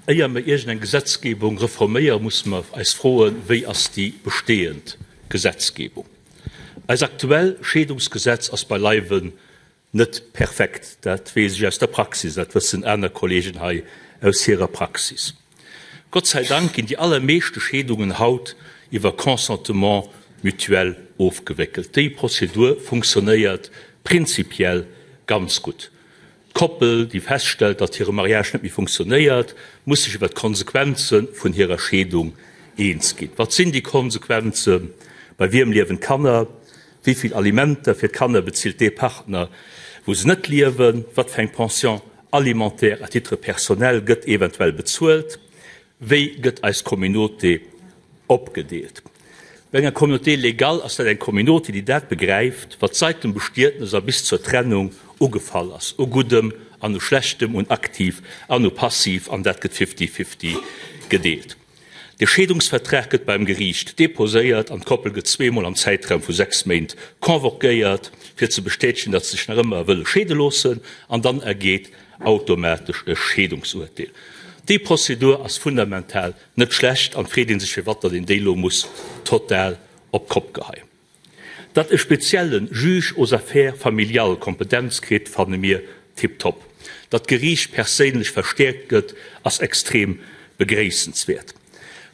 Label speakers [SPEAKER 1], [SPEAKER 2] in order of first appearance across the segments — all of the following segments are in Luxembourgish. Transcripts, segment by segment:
[SPEAKER 1] Éier mer iergendeng Gesetzgebung reforméieren, musse mer eis froen, Wéi ass déi bestehend Gesetzgebung? Eis aktuell Scheedungsgesetz ass beileiwen net perfekt. Dat weess ech aus der Praxis, dat wëssen aner Kollegen hei aus hirer Praxis. Gott sei Dank ginn déi allermeeschte Scheedungen haut iwwer Consentement mutuel ofgewéckelt. Déi Prozedur funktionéiert prinzipiell ganz gutt. D'Koppel, déi feststellt, datt hire Mariage net méi funktionéiert, muss sech iwwer d'Konsequenze vun hirer Scheedung eens ginn. Wat sinn déi Konsequenzen? Bei wiem liewen d'Kanner? Wéi vill Alimenter fir d'Kanner bezilt dee Partner, wou se net liewen? Wat fir eng Pension alimentaire à titre personnel gëtt eventuell bezuelt? Wéi gëtt eis Communauté opgedeelt? Bei enger Communauté légale ass dat eng Communauté, déi dat begräift, wat seit dem Bestietnes a bis zur Trennung ugefall ass, u Guddem an u Schlechtem, un Aktiv an u Passiv, an dat gëtt fifty-fifty gedeelt. De Scheedungsvertrag gëtt beim Geriicht deposéiert an d'Koppel gëtt zweemol am Zäitraum vu 6 Méint convoquéiert, fir ze bestätegen, datt se sech nach ëmmer wëlle scheede loossen, an dann ergeet automatesch e Scheedungsurteel. Déi Prozedur ass fundamental net schlecht an et freet ee sech firwat datt een déi elo muss total op d'Kopp geheien. Datt e spezielle Juge aux affaires familiales Kompetenz kritt, fanne mir tiptop. Datt d'Geriicht perséinlech verstäerkt gëtt, ass extrem begréissenswäert.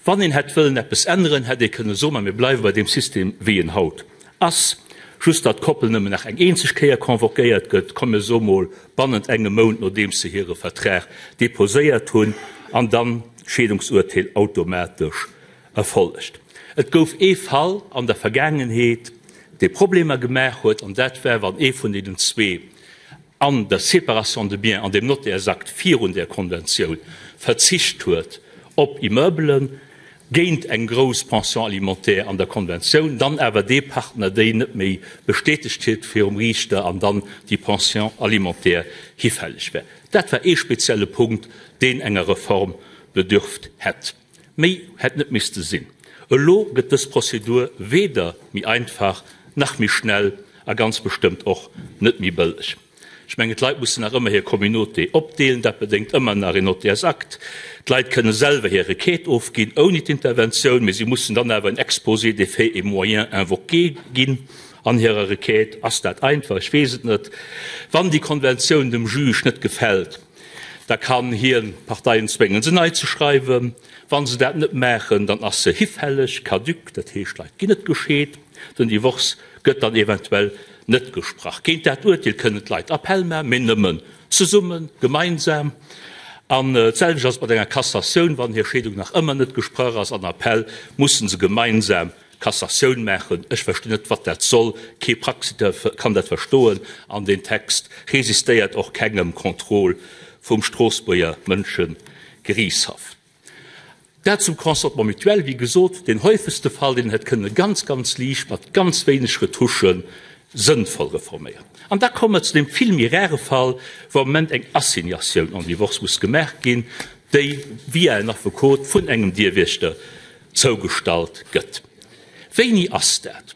[SPEAKER 1] Wann een hätt wëllen eppes änneren, hätt ee kënne soen, ma mir bleiwe bei deem System wéi en haut ass, just datt d'Koppel nëmmen nach eng eenzeg Kéier convoquéiert gëtt, komm mir soe mol bannent engem Mount nodeems se hire Vertrag deposéiert hunn, an dann d'Scheedungsurteel automatesch erfollegt. Et gouf ee Fall an der Vergaangenheet, dee Problemer gemaach huet, an dat war, wann ee vun deenen zwee an der Séparation de biens, an dem Nottärsakt virun där Konventioun verzicht huet op Immeubelen géint eng grouss Pension alimentaire an der Konventioun, dann awer dee Partner déi net méi bestätegt huet virum Riichter an dann déi Pension alimentaire hifälleg war. Dat war ee spezielle Punkt, deen enger Reform bedürft hätt. Méi hätt net misste sinn. Elo gëtt dës Prozedur weder méi einfach nach méi schnell a ganz bestëmmt och net méi bëlleg. Ech mengen, d'Leit mussen nach ëmmer hir Communauté opdeelen, dat bedéngt ëmmer nach een Notärsakt. D'Leit kënne selwer hir Requête ofginn ouni d'Interventioun, mee si mussen dann awer en Exposé des faits et moyens invoqués ginn an hirer Requête. Ass dat einfach? Ech weess et net. Wann déi Konventioun dem Juge net gefält, da kann hien d'Parteien zwéngen, se nei ze schreiwen. Wa se dat net maachen, dann ass se hifälleg, caduc, dat heescht, d'Leit ginn net gescheet, den Divorce gëtt dann eventuell net gesprach. Géint dat Urteel kënnen d'Leit Appell maachen, mee nëmmen zesummen, gemeinsam. An d'selwecht ass et mat enger Cassatioun, wann hir Scheedung nach ëmmer net gesprach ass an Appell, musse se gemeinsam Cassatioun maachen. Ech verstinn net, wat dat soll. Kee Praxiteur kann dat verstoen an deen Text resistéiert och kengem Contrôle vum Stroossbuerger Mënschegeriichtshaff. Dat zum Consentement mutuel, wéi gesot, deen häufegste Fall, deen hätt kënne ganz, ganz liicht mat ganz wéineg Retouchë sënnvoll reforméieren. An da komme mer zu deem vill méi rare Fall, wou am Moment eng Assignatioun en divorce muss gemaach ginn, déi via en Affekot vun engem Dierwiechter zougestallt gëtt. Wéini ass dat?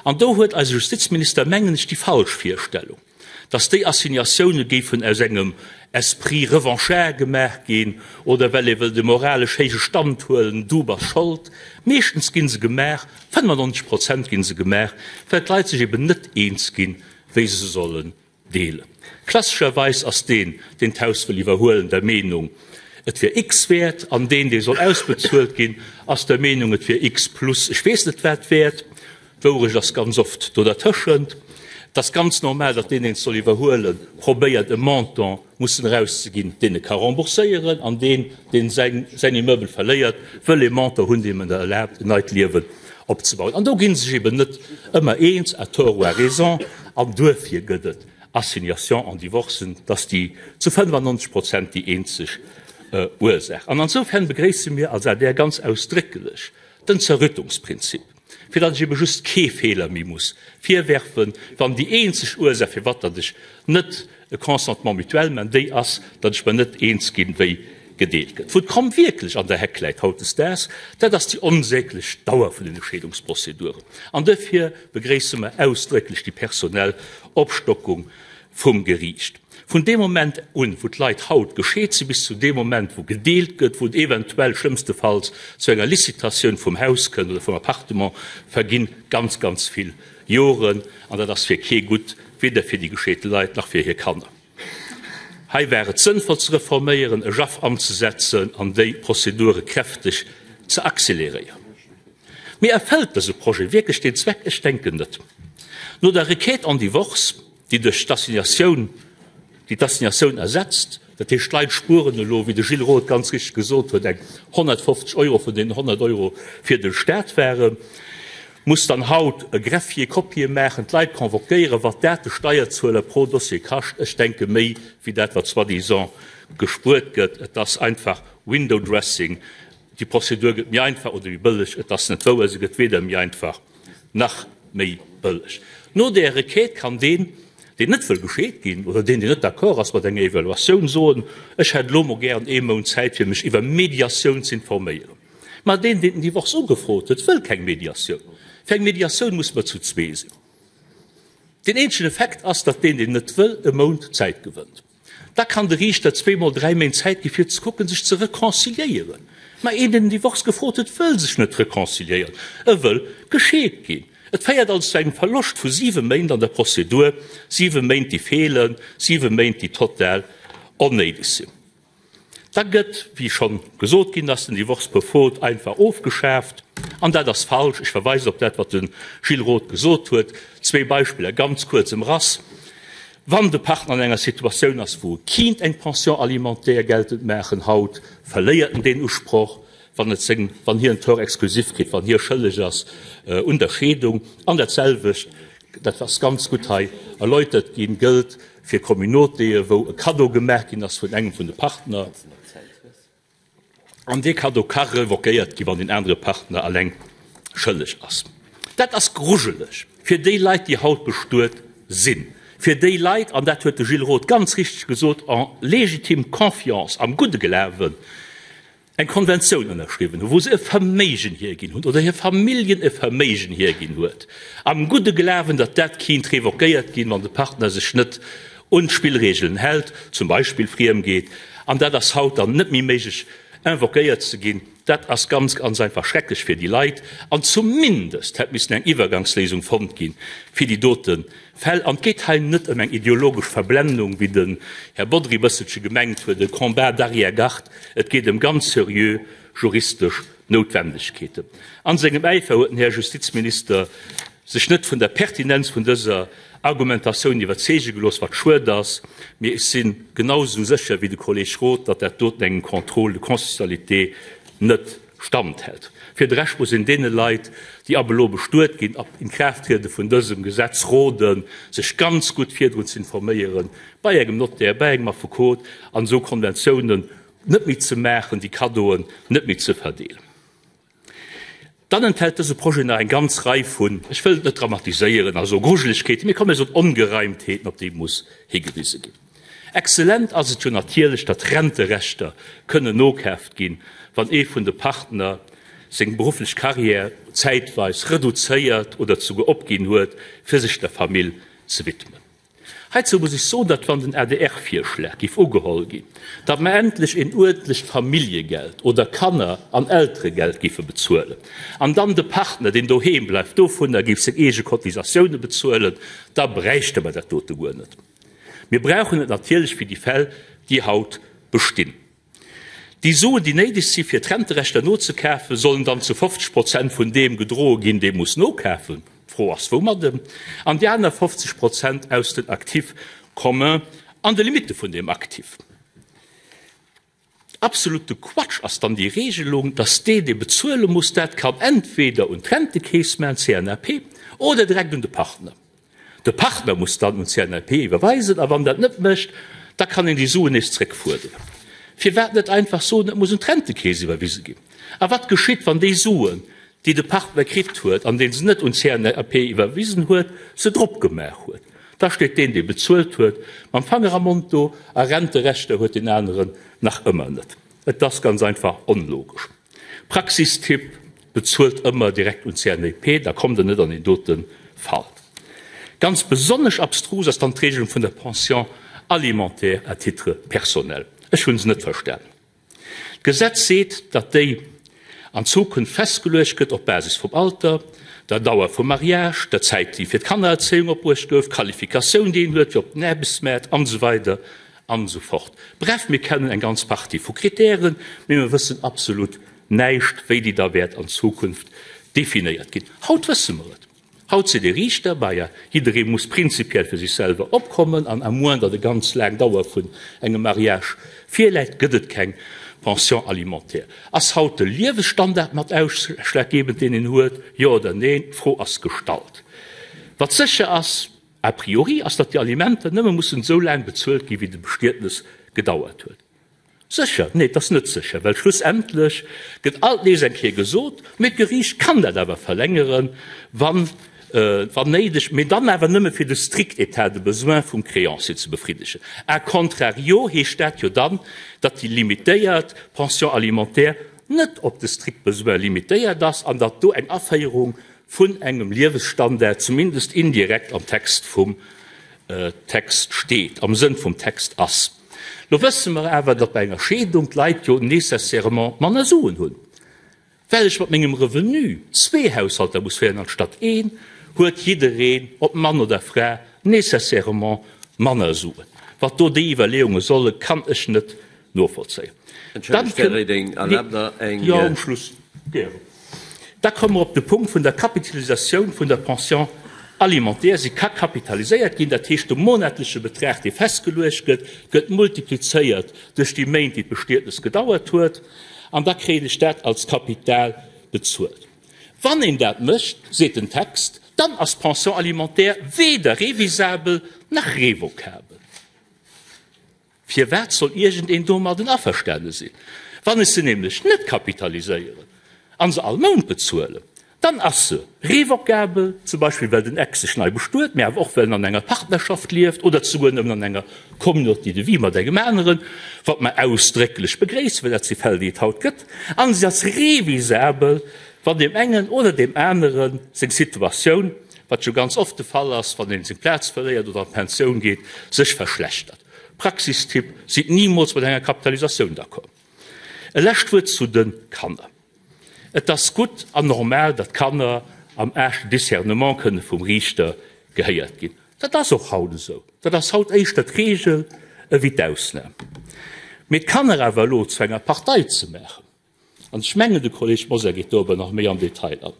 [SPEAKER 1] An do huet eise Justizminister, mengen ech, déi falsch Virstellung, dass déi Assignatioune géifen aus engem Esprit revanchard gemaach ginn oder well ee wëllt e moralesch héije Stand huelen, du bass schold. Meeschtens gi se gemaach, 95 Prozent gi se gemaach, well d'Leit sech eben net eens ginn, wéi se se sollen Deelen. Klassescherweis ass deen, deen d'Haus wëll iwwerhuelen, der Meenung, et wier X wäert, an deen, dee soll ausbezuelt ginn, ass der Meenung, et wier X plus ech weess net wat wäert. D'Wourecht ass ganz oft do dertëschent. Et ass ganz normal, datt deen, deen et soll iwwerhuelen, probéiert, e Montant mussen erauszeginn, deen e ka rembourséieren, an deen, deen säin Immeuble verléiert, wëll e Montant hunn, deem en erlaabt, en neit Liewen opzebauen. An do gi se sech eben net ëmmer eens, à tort ou à raison, an duerfir gëtt et Assignation en divorcen, dass déi zu 95 Prozent déi eenzeg Ursaach. An ansoufern begréisse mir als adr ganz ausdrécklech den Zerrüttungsprinzip, fir datt ech ebe just kee Feeler méi muss virwerfen, wann déi eenzeg Ursaach, firwat datt ech net e Consentement mutuel man, déi ass, datt ech mer net eens ginn, wéi gedeelt gëtt. Wou d'Kromm wierklech an der Heck läit hautdesdaags, dat ass déi onsäglech Dauer vun den Scheedungsprozeduren. An duerfir begréisse mer ausdrécklech déi personell Opstockung. vum Geriicht. Vun deem Moment un, wou d'Leit haut gescheet sinn, bis zu deem Moment, wou gedeelt gëtt, wou et eventuell schlëmmstefalls zu enger Licitatioun vum Haus kënnt oder vum Appartement, verginn ganz, ganz vill Joren. An dat ass fir kee gutt, weder fir déi gescheete Leit nach fir hir Kanner. Hei war et sënnvoll ze reforméieren, e JAF anzesetzen an déi Prozedure kräfteg ze accéléréieren. Mee erfëllt dëse Projet wierklech deen Zweck? Ech denken net. No der Requête en divorce, déi duerch d'Assignatioun, déi d'Assignatioun ersetzt, dat heescht d'Leit spueren elo, wéi de Gilles Roth ganz richteg gesot huet, eng 150 Euro vun deenen 100 Euro fir de Stat waren, Muss dann haut e Greffier Kopië maachen, d'Leit convoquéieren, wat dat de Steierzueler pro Dossier kascht? Ech denke méi wéi dat wat soi-disant gespuert gëtt. Et ass einfach Window dressing. Déi Prozedur gëtt méi einfach oder méi bëlleg. Et ass net wouer, se gëtt weder méi einfach nach méi bëlleg. No där Requête kann deen, deen net wëll gescheet ginn oder deen, deen net d'accord ass mat enger Evaluatioun, soen, ech hätt elo mol gären ee Mount Zäit fir mech iwwer Mediatioun z'informéieren. Ma deen, deen den Divorce ugefrot huet, wëll keng Mediatioun. Fir eng Mediatioun muss mer zu zwee sinn. Deen eenzegen Effekt ass, datt deen, deen net wëll, e Mount Zäit gewënnt. Da kann de Riichter zweemol dräi Méint Zäit gi fir ze kucken, sech ze reconciliéieren. Ma een, deen den Divorce gefrot huet, wëll sech net reconciliéieren, e wëll gescheet ginn. Et féiert also zu engem Verloscht vu siwe Méint an der Prozedur, siwe Méint, déi feelen, siwe Méint, déi total onnéideg sinn. Da gëtt, wéi schonn gesot ginn ass, den Divorce per faute einfach ofgeschaaft. An dat ass falsch. Ech verweisen op dat, wat de Gilles Roth gesot huet. Zwee Beispiller, ganz kuerz ëmrass. Wann de Partner an enger Situatioun ass, wou e kinnt eng Pension alimentaire geltend maachen haut, verléiert en deen Usproch, wann et seng, wann hien Tort exclusif kritt, wann hie schëlleg ass un der Scheedung. An dat selwecht, dat ass ganz gutt hei erläutert ginn, gëllt fir Communautéë wou e Kaddo gemaach ginn ass vun engem vun de Partner, an dee Kaddo ka revoquéiert ginn, wann deen anere Partner alleng schëlleg ass. Dat ass grujeleg fir déi Leit, déi haut bestuet sinn, fir déi Leit, an dat huet de Gilles Roth ganz richteg gesot, en légitime confiance, am gudde Glawen, eng Konventioun ënnerschriwwen hunn, wou se e Verméigen hierginn hunn oder hir Familljen e Verméigen hierginn huet, am gudde Glawen, datt dat kinnt revoquéiert ginn, wann de Partner sech net un d'Spillregelen hält, zum Beispill friem geet, an dat ass haut dann net méi méiglech invoquéiert ze ginn. Dat ass ganz, ganz einfach schrecklech fir déi Leit. An zumindest hätt missen eng Iwwergangsléisung fonnt ginn fir déi dote Fäll. An et geet hei net ëm eng ideologesch Verblendung, wéi den Här Bodry e bësselche gemengt huet, e Combat d'arrière-garde. Et geet ëm ganz seriö juristesch Noutwendegkeeten. An sengem Äifer huet den Här Justizminister sech net vun der Pertinenz vun dëser Argumentatioun iwwerzeege gelooss, wat schued ass. Mee ech si genau esou sécher wéi de Kolleg Roth, datt dat doten engem Contrôle de constitutionnalité net standhält. Fir de Rescht muss een deene Leit, déi ab elo bestuet ginn, ab Inkrafttriede vun dësem Gesetz roden, sech ganz gutt virdrun ze informéieren, bei engem Notaire, bei engem Affekot, an esou Konventiounen net méi ze maachen, déi Kaddoen net méi ze verdeelen. Dann enthält dëse Projet nach eng ganz Rei vun, ech wëll et net dramatiséieren a soe Grujelegkeeten, mee komm mir soen Ongereimtheeten, op déi muss higewise ginn. Exzellent ass et jo natierlech, datt Renterechter kënnen nokaaft ginn, wann ee vun de Partner seng berufflech Carrière zäitweis reduzéiert oder souguer opginn huet, fir sech der Famill ze widmen. Heizou muss ech soen, datt wann den ADR-Virschlag géif ugeholl ginn, datt mer endlech een uerdentlecht Familljegeld oder Kanner an Elteregeld géife bezuelen an dann de Partner, deen doheem bleift, dovunner géif seng eege Cotisatioune bezuelen, da bräichte mer dat dote guer net. Mir brauchen et natierlech fir déi Fäll, déi haut bestinn. Déi Suen, déi néideg si fir d'Renterechter nozekafen, sollen dann zu 50 Prozent vun deem gedroe ginn, dee muss nokafen, d'Fro ass woumadden, an déi aner 50 Prozent aus den Actifs communs an de Limitte vun deem Actif. Absolute Quatsch ass dann déi Regelung, dass deen, dee bezuele muss, dat kann entweder un d'Rentekeess maachen, CNAP, oder direkt un de Partner. De Partner muss dann un d'CNAP iwwerweisen a wann dat net mécht, da kann een déi Suen nees zréckfuerderen. Firwat net einfach soen, et muss un d'Rentekeess iwwerwise ginn? A wat geschitt, wann déi Suen, déi de Partner kritt huet an dee se net un d'CNAP iwwerwisen huet, se drop gemaach huet? Da steet deen, dee bezuelt huet, mam Fanger am Mond do a Renterechter huet deen aneren nach ëmmer net. Et ass ganz einfach onlogesch. Praxistipp, Bezuelt ëmmer direkt un d'CNEP, da kommt der net an deen dote Fall. Ganz besonnesch abstrus ass dann d'Regelung vun der Pension alimentaire à titre personnel. Ech hu se net verstanen. D'Gesetz seet, datt déi an Zukunft festgeluecht gëtt op Basis vum Alter, der Dauer vum Mariage, der Zäit, déi fir d'Kannererzéiung opbruecht gouf, d'Qualifikatioun, déi een huet fir op den Aarbechtsmaart, an esou weider an esou fort. Bref, mir kennen eng ganz Partie vu Kritären, mee mir wëssen absolut näischt, wéi déi da wäert an Zukunft definéiert ginn. Haut wësse mer et. Haut seet ee Riichter, bah ja, jidderee muss prinzipiell fir sech selwer opkommen an à moins datt e ganz laang Dauer vun engem Mariage virläit, gëtt et keng Pension alimentaire. Ass haut de Liewesstandard mat ausschlaggebend, deen een huet, jo oder neen? D'Fro ass gestallt. Wat sécher ass, a priori, ass, datt déi Alimenter nëmme mussen esou laang bezuelt ginn, wéi de Bestietnes gedauert huet. Sécher? Nee, et ass net sécher, well schlussendlech gëtt alt nees eng Kéier gesot, mee d'Geriicht kann dat awer verlängeren, wann, wann néideg, mee dann awer nëmme fir de strikt État de besoin vum Créancier ze befriddegen. A contrario heescht dat jo dann, datt déi limitéiert Pension alimentaire net op de strikt Besoin limitéiert ass an datt do eng Aféierung vun engem Liewesstandard zumindest indirekt am Text vum Text steet, am Sënn vum Text ass. Lo wësse mer awer, datt bei enger Scheedung d'Leit jo nécessairement manner Suen hunn. Well ech mat mengem Revenu zwee Haushalter muss féieren anstatt een, huet jiddereen, ob Mann oder Fra, nécessairement manner Suen. Wat do déi Iwwerleeunge sollen, kann ech net novollzéien.
[SPEAKER 2] Entschëllegt, Här Reding, erlaabt Der eng.
[SPEAKER 1] Jo, um Schluss, gären. Da komme mer op de Punkt vun der Kapitalisatioun vun der Pension alimentaire. Si ka kapitaliséiert ginn, dat heescht, de monatleche Betrag, dee festgeluecht gëtt, gëtt multiplizéiert duerch déi Méint, déi d'Bestietnes gedauert huet, an da kréien ech dat als Kapital bezuelt. Wann een dat mécht, seet den Text, dann ass d'Pension alimentaire weder revisabel nach revocabel. Firwat soll iergendeen domadden averstane sinn? Wann ech se nämlech net kapitaliséieren a se all Mount bezuelen, dann ass se revocabel, zum Beispill well den Ex sech nei bestuet, mä awer och well en an enger Partnerschaft lieft oder souguer nëmmen an enger Communauté de vie mat engem aneren, wat mer ausdrécklech begréissen, well dat si Fäll, déi et haut gëtt. A se ass revisabel, wann deem engen oder deem anere seng Situatioun, wat jo ganz oft de Fall ass, wann een seng Plaz verléiert oder an d'Pensioun geet, sech verschlechtert. Praxistipp, Sidd nimools mat enger Kapitalisatioun d'accord. E lescht Wuert zu de Kanner. Et ass gutt an normal, datt d'Kanner am Âge de discernement kënne vum Riichter gehéiert ginn. Dat ass och haut esou. Dat ass haut éischter d'Regel ewéi d'Ausnam. Mee d'Kanner awer elo zu enger Partei ze maachen, An ech mengen, de Kolleg Mosar geet do awer nach méi am Detail an,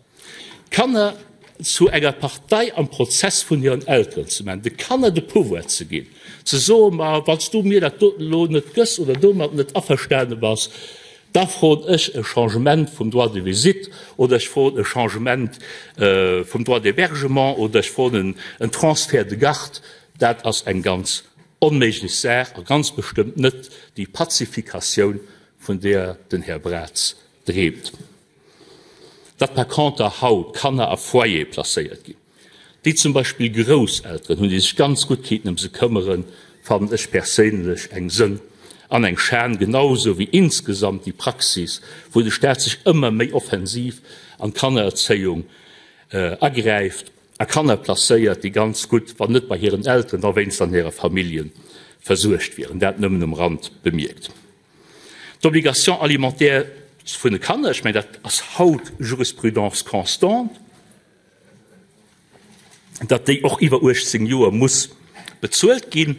[SPEAKER 1] d'Kanner zu enger Partei am Prozess vun hiren Elteren ze maachen, de Kanner de Pouvoir ze ginn, ze soen, Ma wann s du mir dat doten elo net gëss oder domat net averstane bass, da froen ech e Changement vum Droit de visite oder ech froen e Changement vum Droit d'hébergement oder ech froen en Transfert de garde. Dat ass eng ganz onméiglech Saach a ganz bestëmmt net déi Pazifikatioun, vun deer den Här Braz dreemt. Datt par conter haut Kanner a Foyere placéiert ginn, déi zum Beispill Grousselteren hunn, déi sech ganz gutt kéinten ëm se këmmeren, fannen ech perséinlech eng Sënn an eng Schan, genau esou wéi insgesamt déi Praxis, wou de Staat sech ëmmer méi offensiv an d'Kannererzéiung agräift a Kanner placéiert, déi ganz gutt, wann net bei hiren Elteren, da wéinst an hire Famillje versuergt wieren. Dat nëmmen um Rand bemierkt. D'Obligation alimentaire vun de Kanner, ech mengen, dat ass haut Jurisprudence constante, datt déi och iwwer 18 Joer muss bezuelt ginn.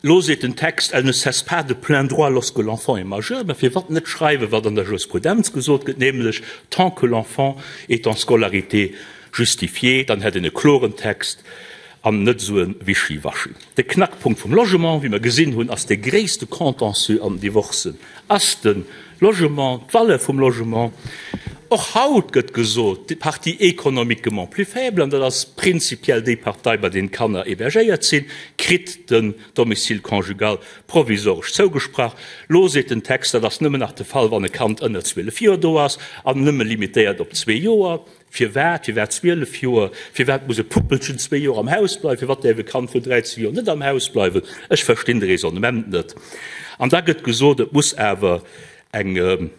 [SPEAKER 1] Elo seet den Text, elle ne cesse pas de plein droit lorsque l'enfant est majeur. Mä firwat net schreiwen, wat an der Jurisprudenz gesot gëtt, nämlech tant que l'enfant est en scolarité justifiée? Dann hätt een e kloren Text an net esou e Wischiwaschi. De Knackpunkt vum Logement, wéi mer gesinn hunn, ass dee gréisste Contentieux an den Divorcen, ass de Logement, d'Valeur vum Logement. Och haut gëtt gesot, déi Partie économiquement plus faible, an dat ass prinzipiell déi Partei, bei deenen d'Kanner hébergéiert sinn, kritt den Domicile conjugal provisoresch zougesprach. Lo seet den Text, dat ass nëmmen nach de Fall, wann e Kand ënner 12 Joer do ass an nëmme limitéiert op zwee Joer. Firwat? Firwat 12 Joer? Firwat muss e Puppelchen zwee Joer am Haus bleiwen? Firwat däerf e Kand vun 13 Joer net am Haus bleiwen? Ech verstinn de Raisonnement net. An da gëtt gesot, et muss awer eng.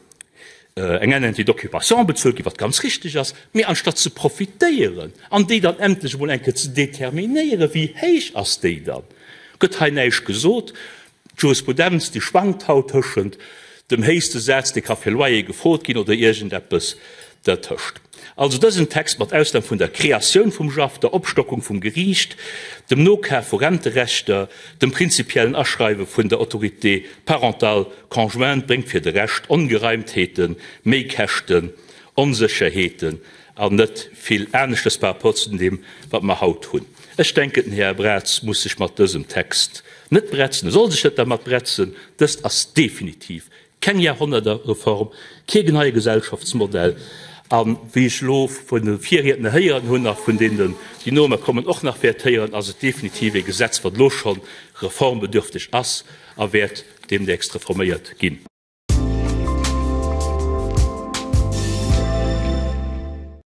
[SPEAKER 1] eng Indemnité d'occupation bezuelt ginn, wat ganz richtig ass, mee anstatt ze profitéieren an déi dann endlech emol eng Kéier ze determinéieren, wéi héich ass déi dann, gëtt hei näischt gesot. D'Jurisprudenz, déi schwankt haut tëschent dem héichste Saz, dee ka fir Loyer gefrot ginn, oder iergendeppes dertëscht. Also dësen Text, mat Ausnam vun der Kreatioun vum JAF, der Opstockung vum Geriicht, dem Nokaf vu Renterechter, dem prinzipiellen Aschreiwe vun der Autorité parentale conjointe, bréngt fir de Rescht Ongereimtheeten, Méikäschten, Onsécherheeten an net vill aneschtes par rapport zu deem, wat mer haut hunn. Ech denken, den Här Braz muss sech mat dësem Text net bretzen, e soll sech net dermat bretzen. Dëst ass definitiv keng Jahrhonnerterreform, kee neie Gesellschaftsmodell. A wéi ech elo vun de Virriedner héieren hunn a vun deenen, déi no mer kommen, och nach wäert héieren, ass et definitiv ee Gesetz, wat elo scho reformbedürfteg ass a wäert deemnächst reforméiert ginn.